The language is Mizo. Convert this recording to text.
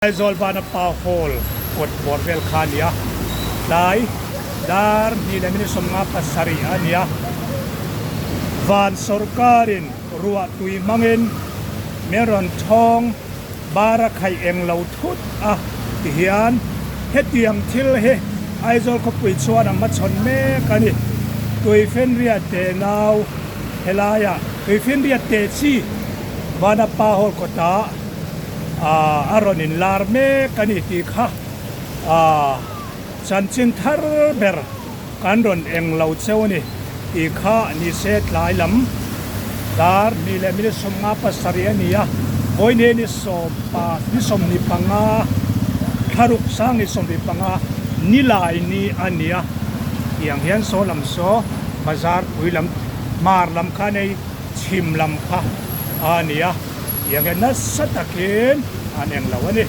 Aizawl Vanapa Hall kawt bawr vel kha a ni a, tlai dar hnih leh minute 57 a ni a. Van sawrkarin ruah tui hmangin min rawn thawng bar a khaih eng lo thut a ti hian hetiang thil hi Aizawl khawpui chuan a hmachhawn mek a ni. Tuifinriat tenau helaiah Tuifinriat teh chi Vanapa Hall kawtah a rawn inlar mek a ni tih kha chanchin thar ber kan rawn eng lo cheu a ni tih kha ni se tlai lam dar hnih leh minute 57 a ni a, vawiin hi ni sawm pa ni 25 thlaruk sang ni 25 nilai ni a ni a tiang hian saw lam saw bazar pui lam hmar lam kha nei chhim lam kha a ni a. Tiang hian nasa takin an eng lo a ni.